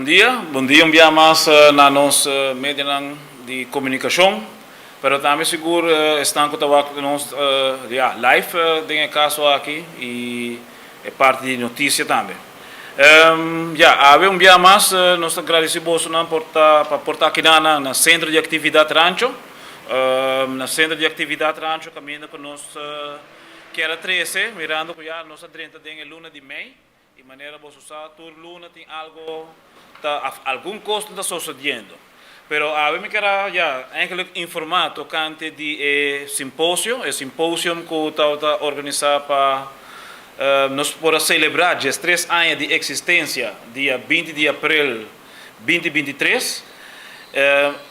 Bon dia, bon dia un bia mas na nos medionan di komunikashon, pero tambe sigur esnan ku ta wak nos ya live den e kaso aki i e parti di notisia tambe. Ya, awe un bia mas nos ta gradisí bosonan por ta pa por ta akinan na Sentro di Aktividat Rancho, na Sentro di Aktividat Rancho kaminda ku nos kier a trese mirando ku ya nos a drenta den e luna di mei. Di manera boso sa tur luna tin algo ta af algun kos ta sosodiendo. Pero awe mi ker a ya eigenlijk informa tokante di e simposio, e symposium ku tabata organisa pa nos por a celebra 13 aña di existencia dia 20 di april 2023.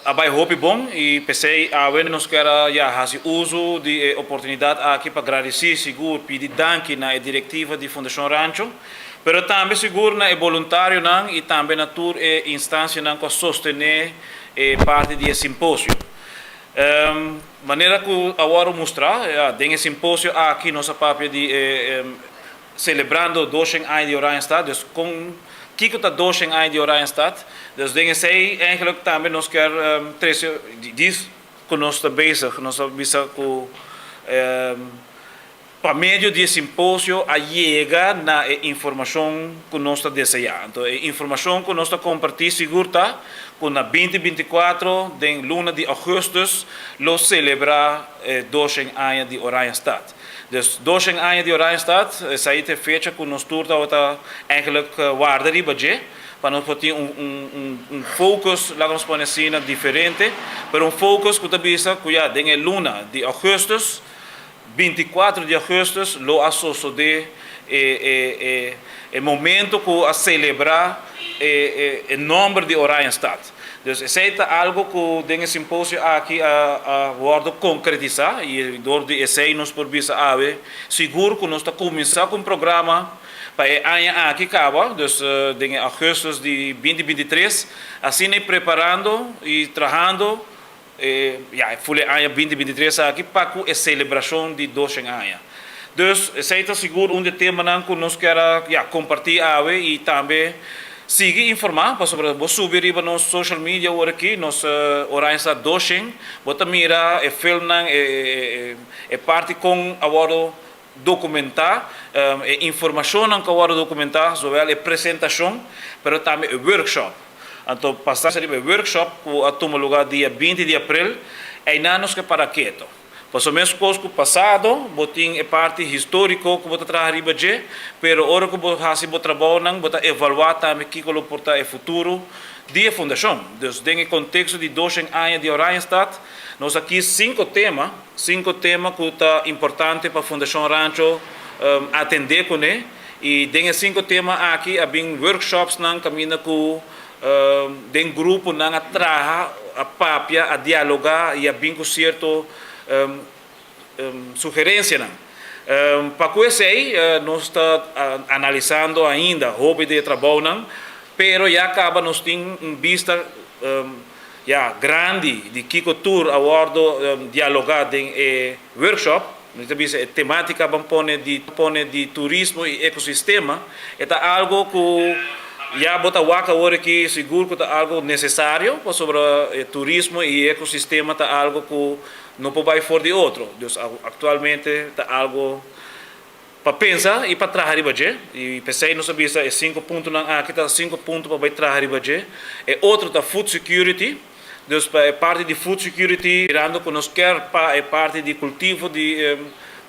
A bai hopi bon i p'esei awe nos kier a ya hasi uso di e oportunidat aki pa gradisí sigur pidi danki na e direktiva di Fundashon Rancho, pero tambe sigur na e boluntarionan i tambe na tur e instansianan ku a sostené e parti di e simposio. Manera ku a wòrdu mustrá, ya, den e simposio aki nos a papia di e Celebrando 200 aña di Oranjestad, dus con kico ta 200 aña di Oranjestad? Dus den esey eigenlijk tambe nos kier trece dis cu nos ta bezig, nos a bisa cu pa medio di e simposio a yega na e informacion cu nos ta desea. Anto e informacion cu nos ta comparti sigur ta cu na 2024 den luna di augustus lo celebra e 200 aña di Oranjestad. Dus 200 aña di Oranjestad, esei ta e fecha ku nos tur tabata eigenlijk warda riba dje, pa nos por tin un focus, laga nos pone asina, diferente, pero un focus ku ta bisa ku ya den e luna di augustus, 24 di augustus, lo a sosode e momento ku a selebrá e nòmber di Oranjestad. Dus esei ta algo ku den e simposio aki a wòrdu konkretisá i dor di esei nos por bisa awe sigur ku nos ta kuminsá ku un programa pa e aña aki kaba, dus den e augustus di 2023, asina e preparando i trahando e ya e ful e aña 2023 aki pa ku e selebrashon di 200 aña. Dus esei ta sigur un di e temanan ku nos kier a ya kompartí awe i tambe sigui informá pasobra bo subi riba nos social media awor aki, nos Oranjestad 200, bo ta mira e filmnan, e parti kon a wòrdu dokumentá, e informashonnan ku a wòrdu dokumentá, zowel e presentashon pero tambe e workshop. Anto pasa riba e workshop ku a tuma lugá dia 20 di aprel, einan nos ke para keto. Pasobra meskos ku pasado bo tin e parti históriko ku bo ta traha riba dje, pero ora ku bo hasi bo trabounan bo ta evaluá tambe kiko lo por ta e futuro di e fundashon. Dus den e konteksto di 200 aña di Oranjestad nos a kis sinku tema, sinku tema ku ta importante pa Fundashon Rancho atendé kuné i den e sinku tema aki a bin workshopsnan kaminda ku den gruponan a traha, a papia, a dialogá i a bin ku sierto sugerensianan. Pa ku esei nos ta analisando ainda hopi di e trabounan, pero ya kaba nos tin un bista ya grandi di kiko tur a wòrdu dialogá den e workshop. Mi ta bisa e temátika ban pone di pone di turismo i ekosistema e ta algo ku ya bo ta wak awor aki sigur ku ta algo nesesario pasobra e turismo i ekosistema ta algo ku no por bai for di otro. Dus aktualmente ta algo pa pensa i pa traha riba dje i p'esei nos a bisa e sinku puntonan aki ta sinku punto pa bai traha riba dje. E otro ta food security. Dus pa e parti di food security, mirando ku nos kier pa e parti di kultivo di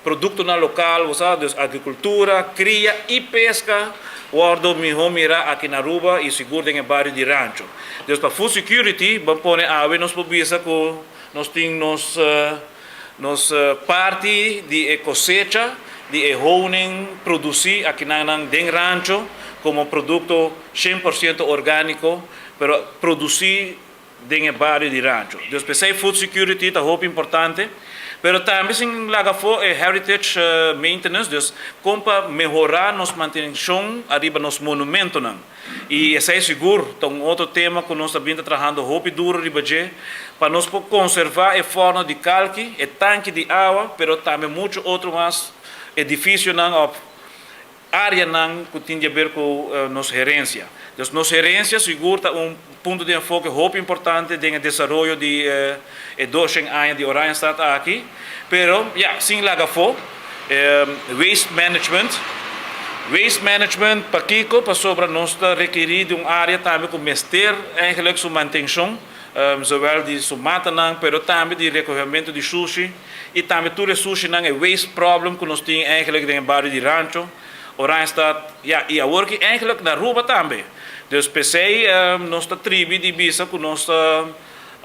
produktonan lokal, bo sa, dus agrikultura, kria i peska wòrdu mihó mirá aki na Aruba i sigur den e bario di Rancho. Dus pa food security, bo pone awe nos por bisa ku nos tin nos nos parti di e kosecha di e honing produsí akinan den Rancho komo produkto 100% orgániko, pero produsí den e bario di Rancho. Dus p'esei food security ta hopi importante, pero tambe sin laga afó e heritage maintenance, dus kon pa mehorá nos mantenshon ariba nos monumentonan. I esei sigur ta un otro tema ku nos ta bin ta trahando hopi duro riba dje, pa nos por konservá e fòrno di kalki, e tanki di awa, pero tambe muchu otro mas edifisionan òf áreanan ku tin di aber ku nos herensia. Dus nos herencia sigur ta un punto di enfoke hopi importante den e desaroyo di e 200 aña di Oranjestad aki. Pero ya, sin laga afo, waste management. Waste management pakico? Pasobra nos ta rekeri di un area tambe cu mester eigenlijk su mantencion, zowel di su matanan pero tambe di recogemento di sushi y tambe tur e sushinan, e waste problem cu nos tin eigenlijk den e bario di Rancho, Oranjestad, ya, y awor ki eigenlijk na Aruba tambe. Dus p'esey nos ta tribi di bisa cu nos ta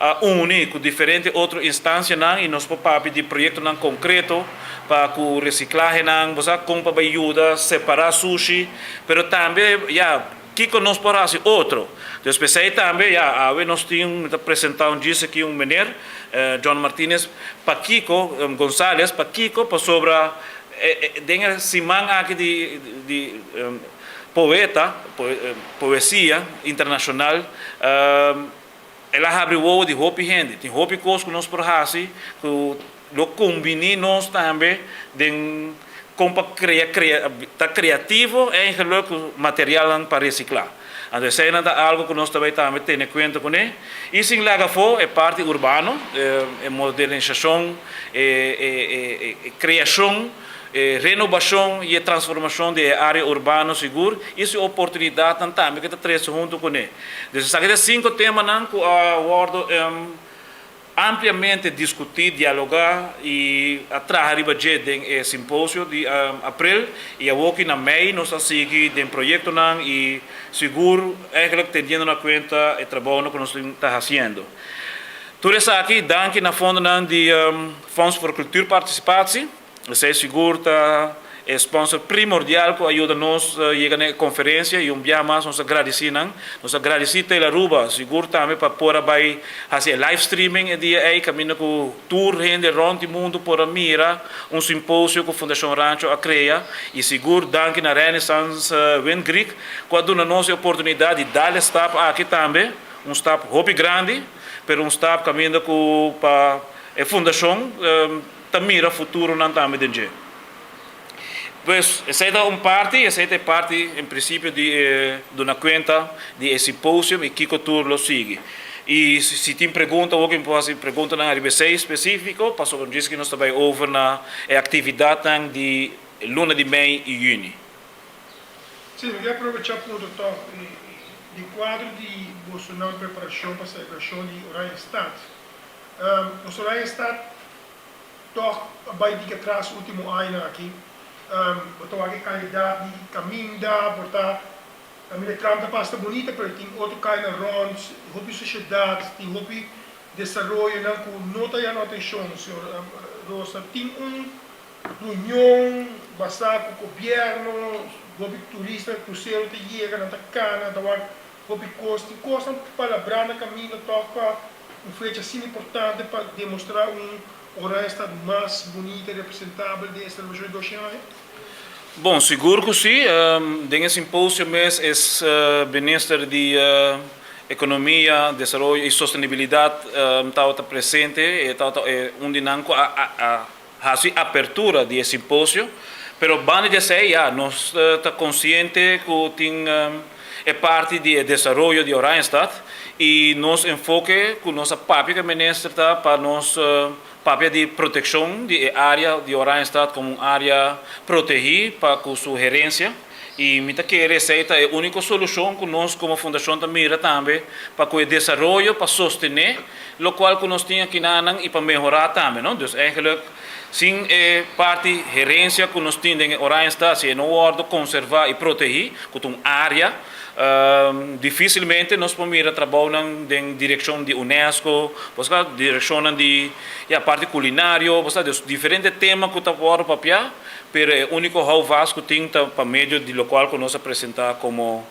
a uni cu diferente otro instancianan y nos por papia di proyectonan concreto pa cu reciclahenan, bo sa con pa bay yuda separa sushi, pero tambe, ya, kico nos por haci otro. Dus p'esey tambe, ya, awe nos tin, mi ta presenta un djis aki un meneer, John Martinez, pakico, Gonzales, pakico, pasobra den e siman aki di poeta, poesia internacional, El a habri wowo di hopi hende. Tin hopi kos ku nos por hasi ku lo kumbiní nos tambe den kon pa krea, krea, ta kreativo eigenlik ku materialnan pa resiklá. Anto eseinan ta algu ku nos ta bai tambe tene kuenta kuné. I sin laga afó e parti urbano, e modernisashon, e e e kreashon. E renobashon i e transformashon di e área urbano sigur i su oportunidatnan tambe ku ta trese huntu kuné. Dus esaki ta e sinku temanan ku a wòrdu ampliamente diskutí, dialogá i a traha riba dje den e simposio di aprel i awoki na mei nos a sigui den proyektonan i sigur eigenlijk teniendo na kuenta e trabounan ku nos ta hasiendo. Tur esaki danki na fondonan di Fonds voor Cultuurparticipatie. Esei sigur ta e sponsor primordial ku a yuda nos yega na e konferensia i un bia mas nos ta gradisí nan. Nos ta gradisí Tele Aruba sigur tambe pa por a bai hasi e live streaming e dia ei kaminda ku tur hende rònt di mundu por a mira un simposio ku Fundashon Rancho a krea i sigur danki na Renaissance Wind Greek ku a duna nos e oportunidat di dal e stap aki tambe, un stap hopi grandi pero un stap kaminda ku pa e fundashon ta mira futuronan tambe den dje. Pues, esei ta un parti, esei ta e parti en principio di e duna cuenta di e symposium y kico tur lo sigui. Y si tin pregunta awor mi por haci preguntanan ariba esei specifico, pasobra djis ki nos ta bay over na e actividadnan di luna di mei y juni. Sí, mi ke aprovecha punto tòg den kuadro di bosonan preparashon pa selebrashon di Oranjestad. Nos Oranjestad tòg a bai dik atras último añanan aki. Bo ta wak e kalidat di kaminda, por ta kaminda tram ta pasa ta bunita pero tin otro kayanan rònt, hopi sushedat, tin hopi desaroyonan ku no ta yama atenshon, señor Rosa. Tin un reunion basá ku gobièrnu, hopi turista, krusero ta yega, nan ta kana, nan ta wak hopi kos. Tin kosnan palabrá na kaminda tòg pa Un fecha asina importante pa demostra un Oranjestad mas bunita y representabel den e celebracion di 200 aña? Bon, sigur cu si. Den e simposio mes e Minister di Economia, Desaroyo y Sostenibilidad tabata presente. E tabata un di nan cu a haci apertura di e simposio. Pero banda di esey ya nos ta consciente cu tin e parti di e desaroyo di Oranjestad y nos enfoke cu nos a papia cu e minister ta pa nos papia di proteccion di e area di Oranjestad como un area protegi pa cu su herencia y mi ta kere esey ta e unico solucion cu nos como fundacion ta mira tambe pa cu e desaroyo pa sostene locual cu nos tin akinanan y pa mehora tambe no. Dus eigenlijk sin e parti herencia cu nos tin den e Oranjestad si e no wordo conserva y protegi cu ta un area dificilmente nos por mira trabounan den direccion di UNESCO, bo sa direccionnan di ya parti culinario, bo sa dus diferente tema cu ta wordo papia pero e unico houvast cu tin ta pa medio di locual cu nos a presenta como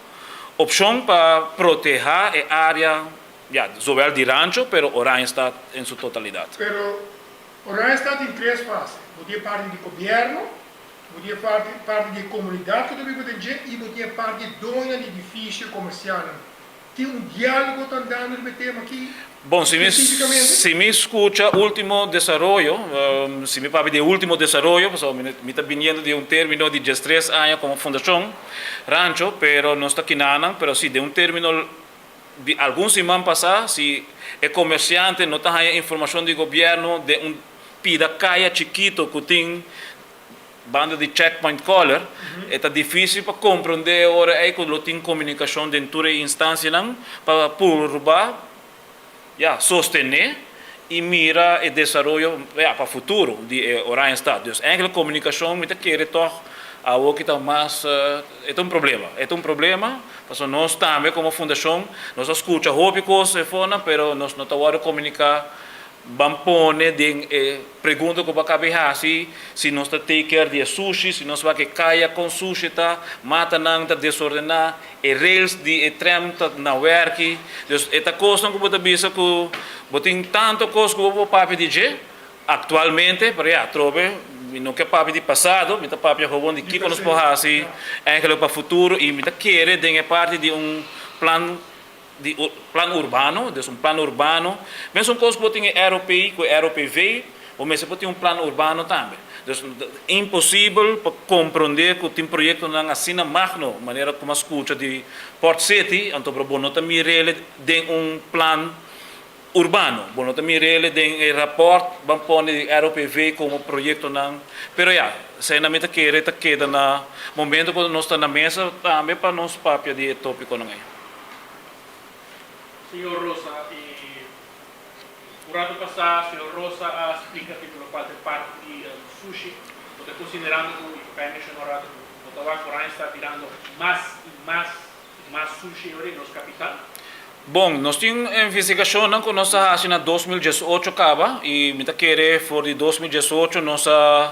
opcion pa proteha e area ya zowel di Rancho pero Oranjestad en su totalidad. Pero Oranjestad tin tres fase, bo tin e parti di gobierno, bo tin e parti di e comunidad cu ta biba den dje y bo tin e parti di e doñonan di edificio comercialnan. Tin un dialogo ta andando riba e tema aki? Bon, si mi si mi skucha último desaroyo, si mi papia di e último desaroyo, pasobra mi mi ta biniendo di un término di diestres aña komo Fundashon Rancho, pero nos ta kinanan, pero si den un término di algun siman pasá, si e komersiante no ta haña informashon di gobièrnu den un pida kaya chikito ku tin banda di Checkpoint Color, e ta difísil pa komprondé e ora ei ku lo tin komunikashon den tur e instansianan pa purba, ya, sostené i mira e desaroyo, ya, pa futuro di e Oranjestad. Dus eigenlijk komunikashon mi ta kere tòg awoki ta mas, e ta un problema, e ta un problema pasobra nos tambe komo fundashon nos a skucha hopi kos efonan pero nos no ta wòrdu komuniká. Ban pone den e pregunta ku bo a kabe hasi, si nos ta take care di e sushi, si nos wak e kaya kon sushi ta, matanan ta desordená, e rails di e tram ta na wèrki. Dus e ta kosnan ku bo ta bisa ku bo tin tantu kos ku bo por papia di dje aktualmente, pero ya, atrobe mi no ke papia di pasado, mi ta papia gewoon di kiko nos por hasi eigenlijk pa futuro i mi ta kere den e parti di un plan di plan urbano, dus un plan urbano, mesun kos ku bo tin e ROP ku e ROPV, bo mester por tin un plan urbano tambe. Dus imposibel pa komprondé ku tin proyektonan asina magno, manera ku mi a skucha di Port City, anto pero bo no ta mir'el den un plan urbano, bo no ta mir'el den e rapòrt ban pone di ROPV komo proyektonan, pero ya, esei mi ta kere ta keda na momento ku nos ta na mesa tambe pa nos papia di e tópikonan ei. Señor Rosa, e un rato pasá señor Rosa a splika tipo lokual ta e parti di sushi. Bo ta konsiderando ku i papia a menshoná un rato ku bo ta wak Oranje sta birando mas i mas i mas sushi ora i nos kapital? Bon, nos tin investigashonnan ku nos a hasi na 2018 kaba i mi ta kere for di 2018 nos a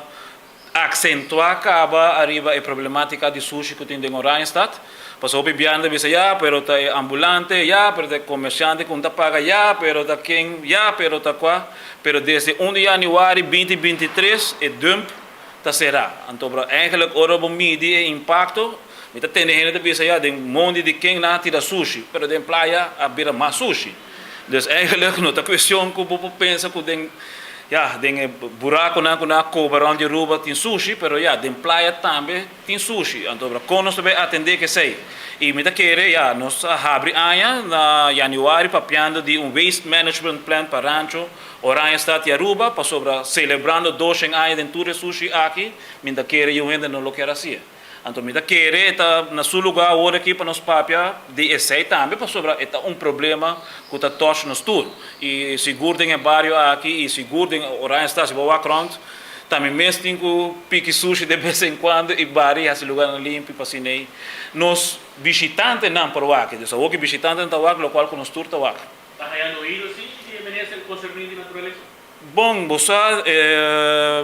Aksentuá kaba ariba e problematika di sushi ku tin den Oranjestad. Pasobra hopi biaha nan ta bisa, ya, pero ta e ambulante, ya, pero ta e komersiante ku no ta paga, ya, pero ta ken, ya, pero ta kua. Pero desde un di yanüari 2023 e dump ta será. Anto bro, eigenlijk ora bo midi e impakto, mi ta tende hende ta bisa, ya, den mondi di ken nan a tira sushi, pero den playa a bira mas sushi. Dus eigenlijk no ta cuestion cu bo por pensa cu den, ya, den e buraconan cu nan a coba rond di Aruba tin sushi, pero ya, den playa tambe tin sushi. Anto con nos ta bay atende cu esey? Y mi ta kere, ya, nos a habri aña na januari papiando di un waste management plan pa Rancho Oranjestad y Aruba, pasobra celebrando doshen aña den tur e sushi aki, mi ta kere yu hende no lo kier haci'e. Anto mi ta kere e ta na su lugá awor aki pa nos papia di esei tambe pasobra e ta un problema ku ta touch nos tur. I sigur den e bario aki i sigur den Oranjestad si bo wak rònt ta mi mes tin ku piki sushi de bes en kuando i bari hasi lugánan limpi pa asin'ei nos bishitantenan por wak. Dus awor ki bishitantenan ta wak lokual ku nos tur ta wak. Ta hañando oido si di e minister konserní di naturalesa? Bon, bo sa, e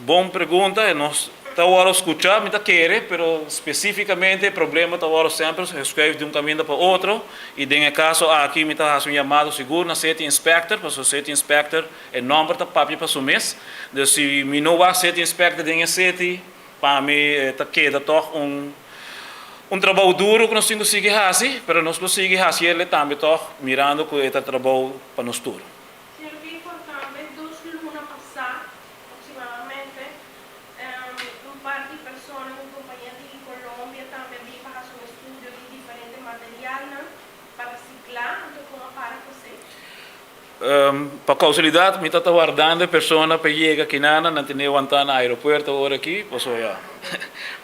bon pregunta, e nos ta wòrdu skuchá, mi ta kere, pero spesífikamente e problema ta wòrdu semper geskuif di un kaminda pa otro, i den e kaso aki mi ta hasi un yamado sigur na City Inspector, pasobra City Inspector e nòmber ta papia pa su mes, dus si mi no wak City Inspector den e city, pa mi e ta keda tòg un un trabou duru ku nos tin ku sigui hasi, pero nos lo sigui hasiel tambe tòg mirando ku e ta trabou pa nos tur. Señor Clifford tambe dos luna pasá aproximadamente un par di persona un compañia di Colombia tambe a bin pa haci un estudio di diferente materialnan pa recicla, anto con a para cu esey? Pa causalidad mi ta ta wardando e persona pa yega kinana, nan tene wanta na aeropuerto awor aki, pasobra ya.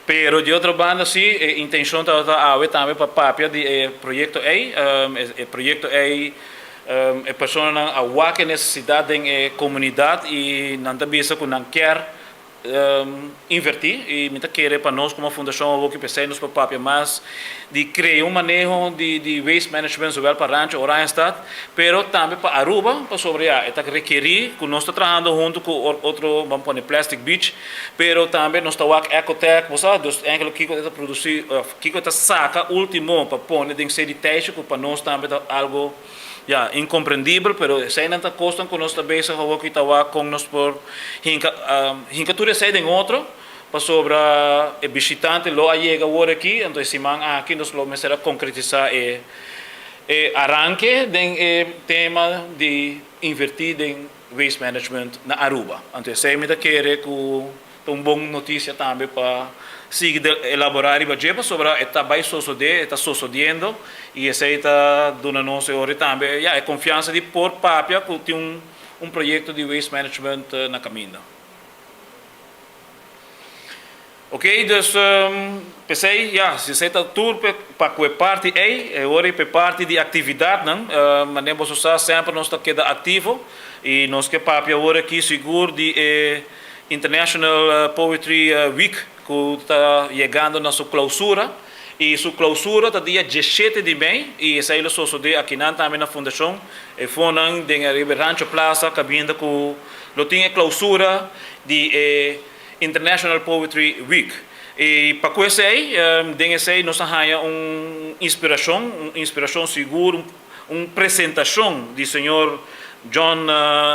Pero di otro banda si e intencion tabata awe tambe pa papia di e proyecto ey, e proyecto ey E personanan a wak e nesesidat den e komunidat i nan ta bisa ku nan kier invertí i mi ta kere pa nos komo fundashon awoki p'esei nos por papia mas di krea un maneho di waste management zowel pa Rancho Oranjestad pero tambe pa Aruba pasobra ya e ta rekerí ku nos ta trahando huntu ku otro ban pone plastic beach pero tambe nos ta wak Ecotech bo sa dus enkele kiko e ta produsí òf kiko e ta saka ultimo pa pone den sedi tijsje ku pa nos tambe ta algo Ya, incomprendibel, pero eseinan ta cosnan cu nos ta bezig awor cu ta wak con nos por hinca, hinca tur esei den otro, pasobra e bishitante lo a yega awor aki, anto e siman aki nos lo mester a concretisa e, E aranke den e tema di inverti den waste management na Aruba. Anto esey mi ta kere cu ta un bon noticia tambe pa sigui elabora riba dje pasobra e ta bay sosode, e ta sosodiendo y esey ta duna nos e ora tambe ya e confiansa di por papia cu tin un proyecto di waste management na caminda. Ok, dus p'esei, ya, si esei ta tur pa ku e parti ei, e ora ei pa e parti di aktividatnan, manera boso sa semper nos ta keda aktivo i nos ke papia awor aki sigur di e International Poetry Week ku ta yegando na su klousura i su klousura ta dia diesshete di mei i esei lo sosodé akinan tambe na Fundashon e Fonnan den ariba e Rancho Plaza kaminda ku lo tin e klousura di e International Poetry Week. I pa ku esei, den esei nos a haña un inspirashon, un inspirashon sigur, un presentashon di señor John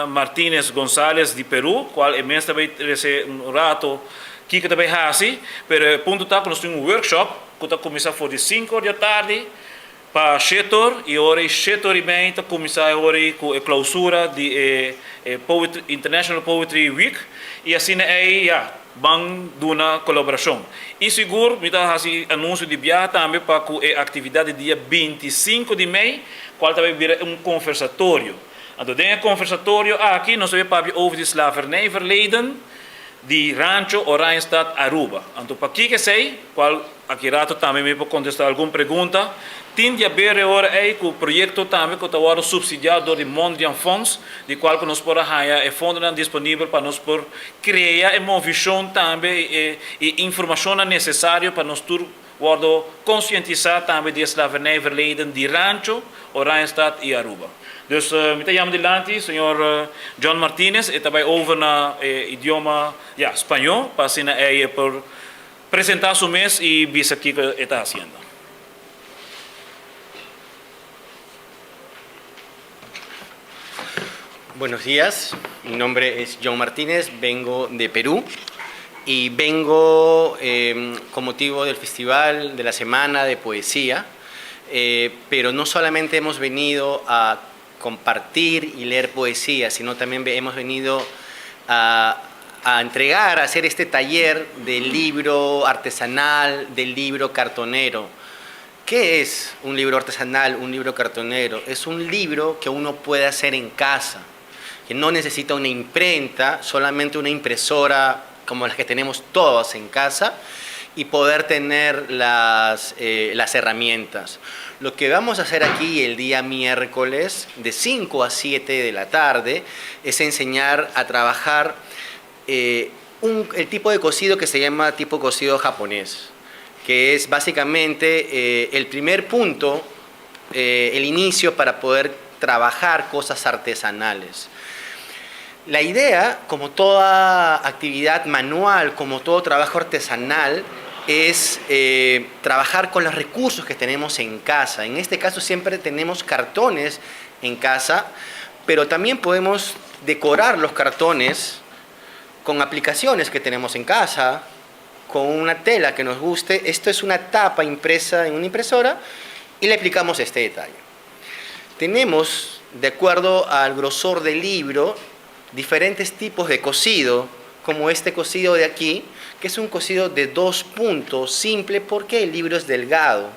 Martinez Gonzalez di Peru, kual e mes ta bai trese un rato kiko ta bai hasi, pero e punto ta ku nos tin un workshop ku ta kuminsá for di sinku or di atardi Pa shetor i ora i shetor i mei ta kuminsá e ora ei ku e klousura di e e International Poetry Week i asina ei ya ban duna kolaborashon. I sigur mi ta hasi anunsio di biaha tambe pa ku e aktividat di dia 25 di mei kual ta bai bira un konversatorio. Anto den e konversatorio aki nos ta bai papia over di slavernijverleden di Rancho Oranjestad Aruba. Anto pakiko esei? Kual aki rato tambe mi por kontestá algun pregunta. Tin di haber e ora ei ku proyekto tambe ku ta wòrdu supsidiá dor di Mondriaan Fonds, di kual ku nos por a haña e fondonan disponibel pa nos por krea e movishon tambe i e informashonnan nesesario pa nos tur wòrdu konsientisá tambe di e slavernijverleden di Rancho, Oranjestad i Aruba. Dus mi ta yama dilanti señor John Martinez, e ta bai over na e idioma, ya, spañó pa asina ei e por Presentá su mes i bisa kiko e ta hasiendo. Buenos días, mi nombre es John Martínez, vengo de Perú y vengo con motivo del Festival de la Semana de Poesía, pero no solamente hemos venido a compartir y leer poesía, sino también hemos venido a, a entregar, a hacer este taller del libro artesanal, del libro cartonero. ¿Qué es un libro artesanal, un libro cartonero? Es un libro que uno puede hacer en casa, que no necesita una imprenta, solamente una impresora como las que tenemos todos en casa y poder tener las, eh, las herramientas. Lo que vamos a hacer aquí el día miércoles de 5 a 7 de la tarde es enseñar a trabajar eh, el tipo de cocido que se llama tipo cocido japonés, que es básicamente eh, el primer punto, el inicio para poder trabajar cosas artesanales. La idea, como toda actividad manual, como todo trabajo artesanal, es eh, trabajar con los recursos que tenemos en casa. En este caso siempre tenemos cartones en casa, pero también podemos decorar los cartones con aplicaciones que tenemos en casa, con una tela que nos guste. Esto es una tapa impresa en una impresora y le aplicamos este detalle. Tenemos, de acuerdo al grosor del libro, diferentes tipos de cosido, como este cosido de aquí, que es un cosido de dos puntos, simple porque el libro es delgado.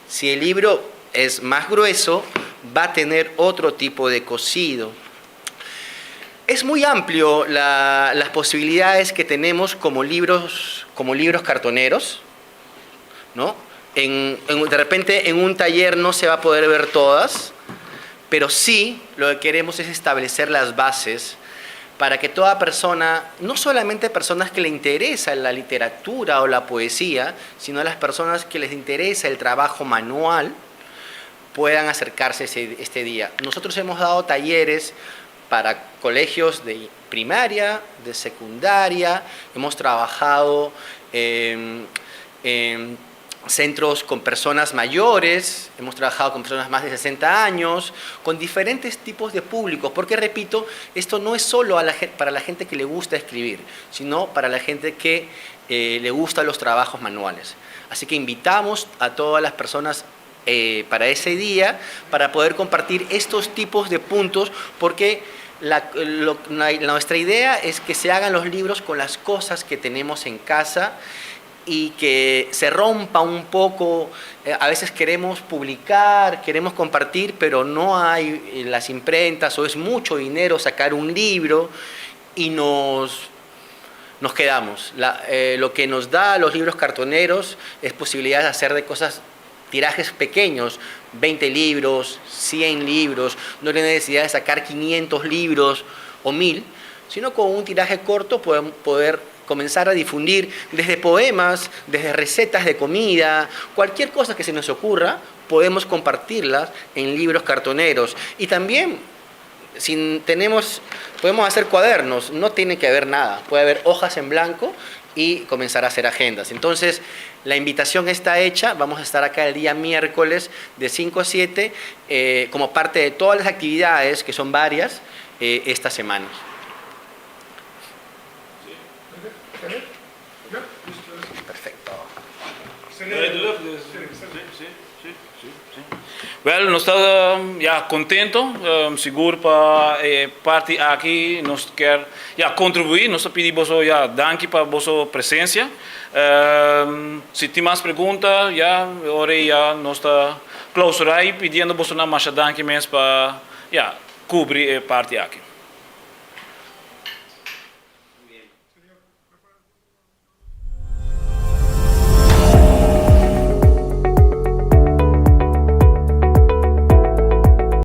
Si el libro es más grueso, va a tener otro tipo de cosido. Es muy amplio las posibilidades que tenemos como libros, como libros cartoneros, ¿no? de repente en un taller no se va a poder ver todas, pero sí lo que queremos es establecer las bases para que toda persona, no solamente personas que le interesa la literatura o la poesía, sino las personas que les interesa el trabajo manual, puedan acercarse este día. Nosotros hemos dado talleres para colegios de primaria, de secundaria, hemos trabajado en, centros con personas mayores, hemos trabajado con personas más de 60 años, con diferentes tipos de públicos, porque repito, esto no es solo para la gente que le gusta escribir, sino para la gente que eh, le gustan los trabajos manuales. Así que invitamos a todas las personas para ese día, para poder compartir estos tipos de puntos, porque nuestra idea es que se hagan los libros con las cosas que tenemos en casa y que se rompa un poco. A veces queremos publicar, queremos compartir, pero no hay las imprentas o es mucho dinero sacar un libro y nos quedamos. Lo que nos da los libros cartoneros es posibilidad de hacer de cosas tirajes pequeños, 20 libros, 100 libros, no hay necesidad de sacar 500 libros o 1000, sino con un tiraje corto podemos poder comenzar a difundir desde poemas, desde recetas de comida, cualquier cosa que se nos ocurra, podemos compartirlas en libros cartoneros. Y también, si tenemos, podemos hacer cuadernos, no tiene que haber nada, puede haber hojas en blanco y comenzar a hacer agendas. Entonces, la invitación está hecha, vamos a estar acá el día miércoles de 5 a 7 como parte de todas las actividades, que son varias, estas semanas. Ja, dus Perfecto. Duidelijk, dus, si. Wel, nos ta ja, contento, sigur pa e parti aki, nos kier, ja, contribui, nos ta pidi boso, ja, danki pa boso presencia. Si tin mas pregunta, ja, awor ja, nos ta clausura pidiendo boso na masha danki mes pa, ja, cubri e parti aki.